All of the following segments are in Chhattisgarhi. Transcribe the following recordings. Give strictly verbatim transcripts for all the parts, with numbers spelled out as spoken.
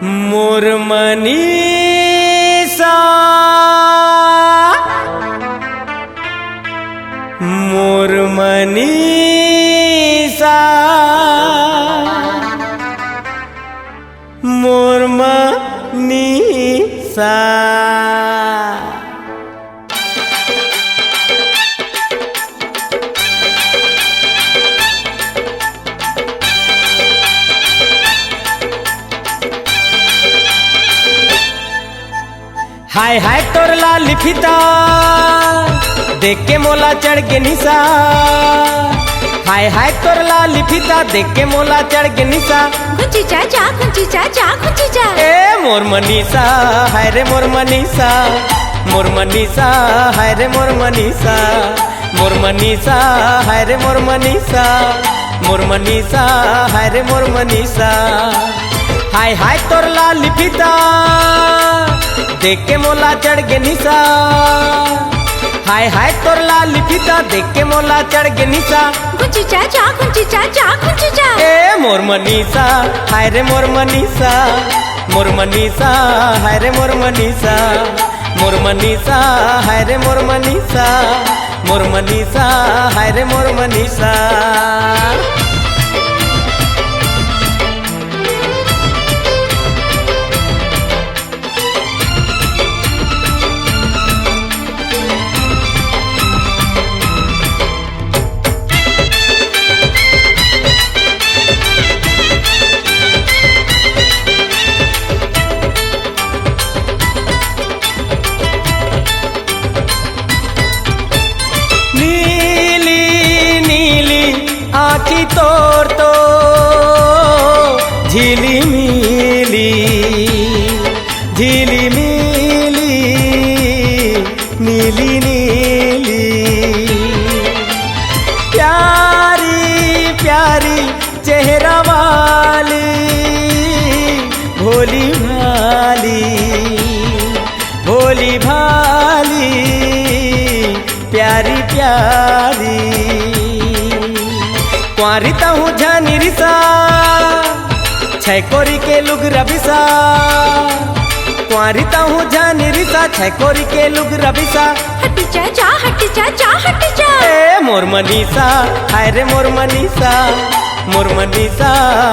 मोर मनीषा, मोर मनीषा, मोर मनीषा। हाय हाय तोर लाली फीता, देख के मोला चढ़ गे निशा। हाय हाय तोर लाली फीता, देख के मोला चढ़ गे निशा। घुंची जा जा, घुंची जा जा, घुंची जा। ए मोर मनीषा, हाय रे मोर मनीषा, मोर मनीषा, हाय रे मोर मनीषा, मोर मनीषा, हाय रे मोर मनीषा, मोर मनीषा, हाय रे मोर मनीषा। हाय हाय तोर लाली फीता, देख के मोला चढ़ गे निशा। हाय हाय तोर लाली फीता, देख के मोला चढ़ गे निशा। घुंची जा जा, घुंची जा जा, घुंची जा। ए मोर मनीषा, हाय रे मोर मनीषा, मोर मनीषा, हाय रे मोर मनीषा, मोर मनीषा, हाय रे मोर मनीषा, मोर मनीषा, हाय रे मोर मनीषा। नीली नीली आँखी तोर तो झिलिमिली, झिलिमिली, नीली नीली। प्यारी प्यारी चेहरा वाली, भोली भाली, भोली भाली, प्यारी प्यारी। कुंवारी तहूँ झनी रिसा, छै कोरी के लुगरा बिसा। कुंवारी तहूँ झनी रिसा, छै कोरी के लुगरा बिसा। हटी जा जा, हटी जा जा, हटी जा। ए मोर मनीषा, हाय रे मोर मनीषा, मोर मनीषा,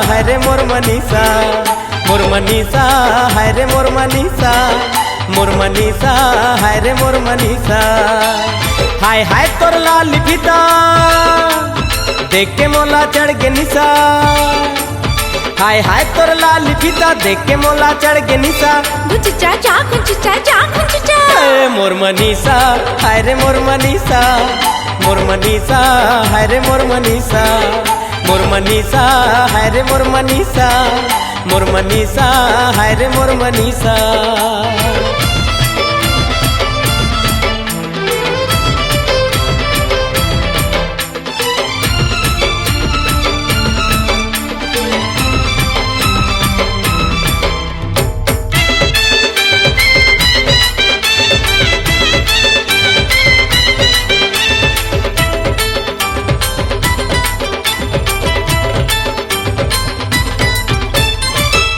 हाय रे मोर मनीषा, मोर मनीषा, हाय रे मोर मनीषा, मोर मनीषा, हाय रे मोर मनीषा। हाय हाय तोर लाली फीता, देख के मोला चढ़ गे निशा। हाय हाय तोर लाली फीता, देख के मोला चढ़ गे निशा। घुंची जा जा, घुंची जा जा, घुंची जा। ए मोर मनीषा, हाय रे मोर मनीषा, मोर मनीषा, हाय रे मोर मनीषा, मोर मनीषा, हाय रे मोर मनीषा, मोर मनीषा, हाय रे मोर मनीषा।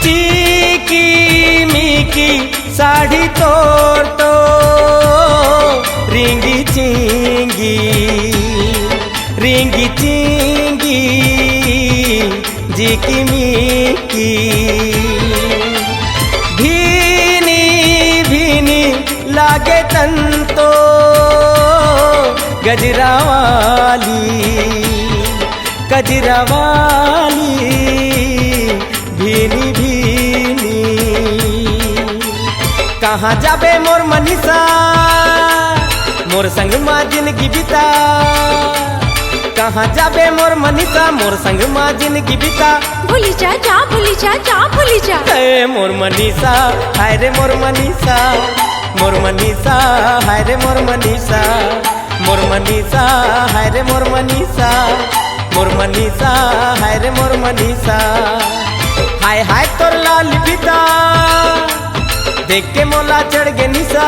चीकी मीकी साड़ी तोर तो रिंगी चिंगी, रिंगी चिंगी, जिकी मिकी। भीनी भीनी लागे तन तो गजरा वाली, गजरा वाली, भीनी भीनी। कहाँ जाबे मोर मनीषा, मोर संग मा जिनगी बिता। कहाँ जाबे मोर मनीषा, मोर संग मा जिनगी बिता। भूली जा जा, भूली जा जा, भूली जा। ए मोर मनीषा, हाय रे मोर मनीषा, मोर मनीषा, हाय रे मोर मनीषा, मोर मनीषा, हाय रे मोर मनीषा, मोर मनीषा, हाय रे मोर मनीषा। हाय हाय तोर लाली फीता, देख के मोला चढ़ गे निशा।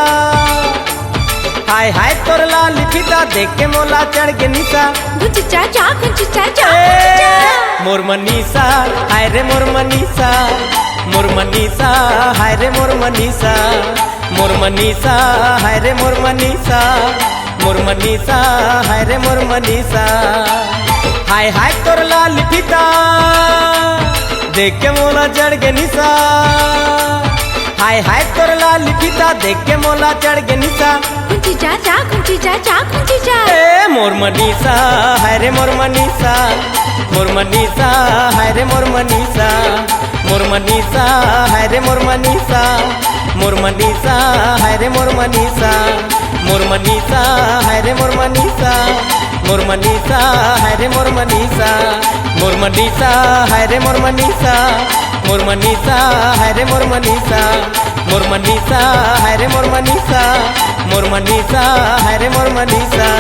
हाय हाय तोर लाली फीता, देख के मोला चढ़ गे निशा। घुंची जा जा, घुंची जा जा, घुंची जा। मोर मनीषा, हाय रे मोर मनीषा, मोर मनीषा, हाय रे मोर मनीषा, मोर मनीषा, हाय रे मोर मनीषा, मोर मनीषा, हाय रे मोर मनीषा। हाय हाय तोर लाल फीता देख के मोला चढ़ गे निशा। हाय हाय तोर लाल फीता देख के मोला चढ़ गे निशा। कुंची जा जा, कुंची जा जा, कुंची जा। ए मोर मनीषा, हाय रे मोर मनीषा, मोर मनीषा, हाय रे मोर मनीषा, मोर मनीषा, हाय रे मोर मनीषा, मोर मनीषा, हाय रे मोर मनीषा, मोर मनीषा, हाय रे मोर मनीषा, मोर मनीषा, हाय रे मोर मनीषा, मोर मनीषा, हाय रे मोर मनीषा, मोर मनीषा, हाय रे मोर मनीषा, मोर मनीषा, हाय रे मोर मनीषा, मोर मनीषा, हाय रे मोर मनीषा।